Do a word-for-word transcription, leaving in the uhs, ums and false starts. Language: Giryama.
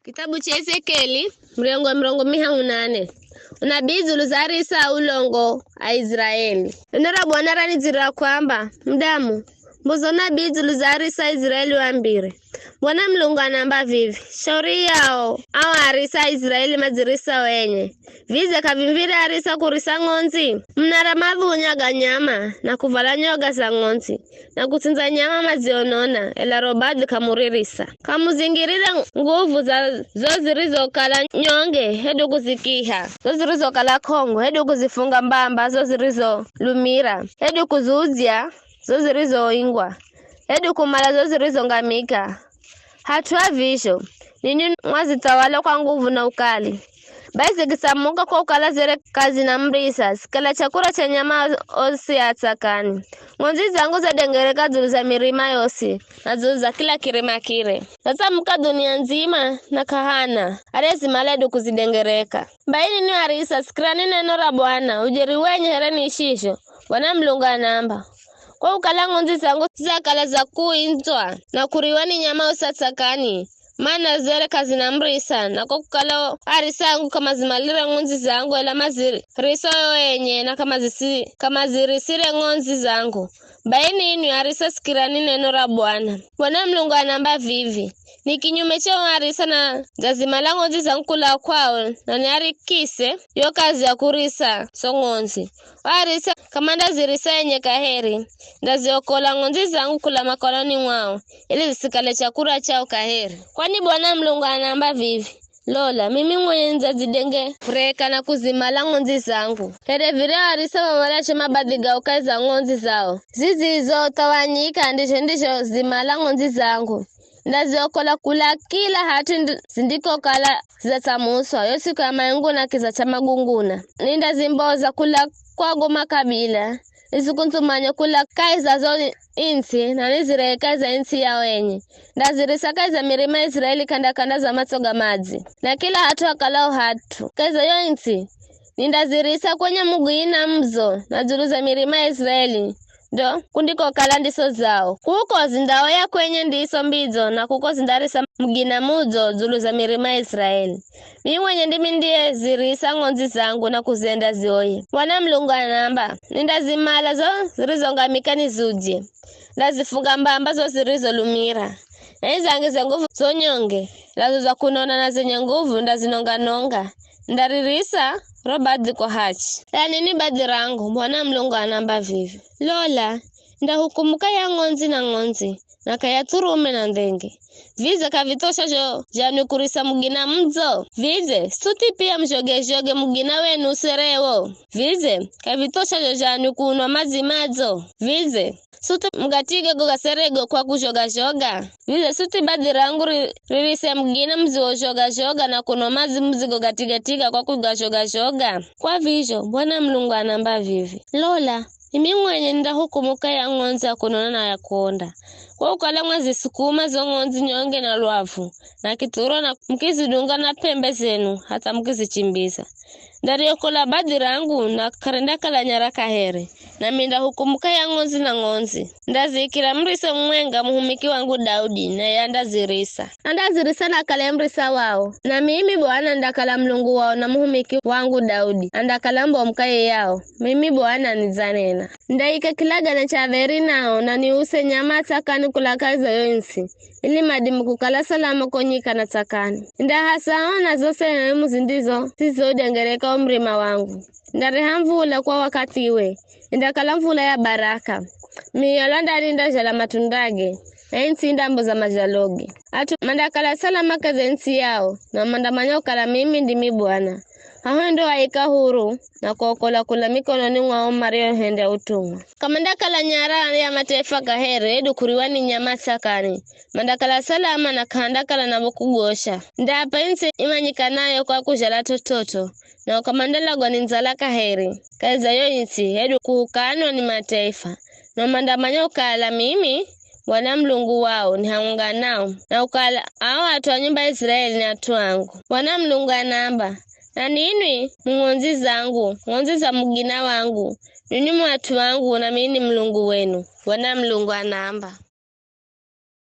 Kitabu cha Ezekieli, mrengo wa mirongo mihahu nane. Unabii dzulu za arisa a ulongo a Israeli. Neno ra Bwana ranidzirira kwamba, "Mudamu, mbuza unabii dzulu za arisa a Israeli wambire, 'Bwana Mulungu anaamba vivi, shauri yao ao arisa a Israeli madzirisao enye, vidze k'avimvire arisa kurisa ng'ondzi? Munara mav̱unya ga nyama na kuvala nyoga za ng'ondzi, na kutsindza nyama madzionona, ela ro badhi k'amuririsa. K'amuzingirire nguvu za zo zirizokala nyonge hedu kuzikiha, zo zirizokala k'ongo hedu kuzifunga mbamba zo zirizolumira, hedu kuziudzya zo zirizoingwa, hedu kumala zo zirizongamika. Hat'u ha vizho, ninwi mwazithawala kwa nguvu na ukali. Bai zikitsamuka kwa kukala zere k'azinamurisa, zikala chakura cha nyama osi a tsakani. Ng'ondzi zangu zadengereka dzulu za mirima yosi, na dzulu za kila kirima kire. Zatsamuka dhunia ndzima, na k'ahana ariyezimala hedu kuzidengereka. Bai ninwi arisa, sikirani neno ra Bwana, ujeri wenye here niishizho, Bwana Mulungu anaamba. Kwa kukala ng'ondzi zangu zakala za kuindzwa na kuriwa ni nyama osi a tsakani, mana zere k'azinamurisa, na kwa kukala o arisa angu k'amazimalire ng'ondzi zangu, ela maziriso o enye, na k'amazisi-, k'amazirisire ng'ondzi zangu. Bai ninwi arisa, sikirani neno ra Bwana. Bwana Mulungu anaamba vivi, ni kinyume cha o arisa na ndazimala ng'ondzi zangu kula kwao, na niarikise yo kazi ya kurisa zo ng'ondzi. O arisa k'amandazirisa enye kaheri, ndaziokola ng'ondzi zangu kula makononi mwao, ili zisikale chakura chao kaheri. Kwani Bwana Mulungu anaamba vivi, lola, mimi mwenye nidzazidengereka na kuzimala ng'ondzi zangu. Here vire arisa mamalacho mabadhi gao kahi za ng'ondzi zao. Zizizo thawanyika ndizho ndizho zimala ng'ondzi zangu. Ndaziokola kula kila hat'u nd-, zindikokala zidzatsamuswa, yo siku ya mainguna kiza cha magunguna. Nindazimboza kula kwa go makabila, nizikundzumanye kula kahi za zo intsi, na nizireye kahi za intsi yao enye. Ndazirisa kahi za mirima ya Israeli k'anda-k'anda za matso ga madzi, na kila hat'u hakalao hat'u kahi za yo intsi, nindazirisa kwenye mugina mudzo na dzulu za mirima ya Israeli, ndo kundikokala ndiso zao. Kuko zindaoya kwenye ndiso mbidzo, na kuko zindarisa mugina mudzo dzulu za mirima ya Israeli. Mimi mwenye ndimi ndiyezirisa ng'ondzi zangu na kuzienda zioye. Bwana Mulungu anaamba, nindazimala zo zirizongamika niziudzye. Ndazifunga mbamba zo zirizolumira. Na nizangize nguvu zo nyonge, nazo za kunona na zenye nguvu ndazinonga-nonga. Ndaririsa ro badhi kwa hachi. Ela ninwi badhi rangu, Bwana Mulungu anaamba vivi, lola, ndahukumu kahi ya ng'ondzi na ng'ondzi, na kahi ya thurume na ndhenge. Vidze k'avithosha zho zhanwi kurisa mugina mudzo? Vidze suthi pia muzhoge-zhoge mugina wenu userewo? Vidze k'avithosha zho zhanwi kunwa madzi madzo? Vidze suthi mugatige go gaserego kwa kuzhoga-zhoga? Vidze suthi badhi rangu ri-, ririse mugina mudziwozhoga-zhoga na kunwa madzi mudzigogatiga-tiga kwa kugazhoga-zhoga? Kwa vizho, Bwana Mulungu anaamba vivi, lola, mimi mwenye nindahukumu kahi ya ng'ondzi ya kunona na ya kuonda. Kwa kukala mwazisukuma zo ng'ondzi nyonge na lwavu, na kithuro na mukizidunga na p'embe zenu hatha mukizichimbiza. Ndariokola badhi rangu na k'arindakala nyara kaheri, nami ndahukumu kahi ya ng'ondzi na ng'ondzi. Ndaziikira murisa mumwenga muhumiki wangu Daudi, naye andazirisa. Andazirisa na akale murisa wao, na mimi Bwana ndakala Mulungu wao na muhumiki wangu Daudi andakala mbomu kahi yao. Mimi Bwana nidzanena. Ndaike kilagane cha dheri nao na niuse nyama tsakani kula kahi za yo ntsi, ili madimu kukala salama ko nyika na tsakani. Ndahasaona zo sehemu zindizo sizodengereka wo murima wangu. Ndareha mvula kwa wakathiwe, indakala mvula ya baraka. Miyo lwa ndani indazhala matundage, na ntsi indamboza mazhaloge. At'u mandakala salama kahi za ntsi yao, na mandamanya kukala mimi ndimi Bwana. Haho ndo aika huru na kuokola kula mikononi mwao mariohenda utumwa. K'amandakala nyara ya mataifa kaheri, hedu kuriwa ni nyama tsakani. Mandakala salama na k'andakala navo kugosha. Ndaapa ntsi imanyikanayo kwa kuzhala t'ot'ot'o, na ukamandalagwa ni ndzala kaheri kahi za yo ntsi, hedu kuukanwa ni mataifa. Na mandamanya ukala mimi, Bwana Mulungu wao, ni hamwenga nao, na ukala ao at'u a nyumba ya Israeli ni at'u angu. Bwana Mulungu anaamba, na ninwi mu ng'ondzi zangu, ng'ondzi za mugina wangu, ninwi mu at'u angu, na mimi ni Mulungu wenu, Bwana Mulungu anaamba.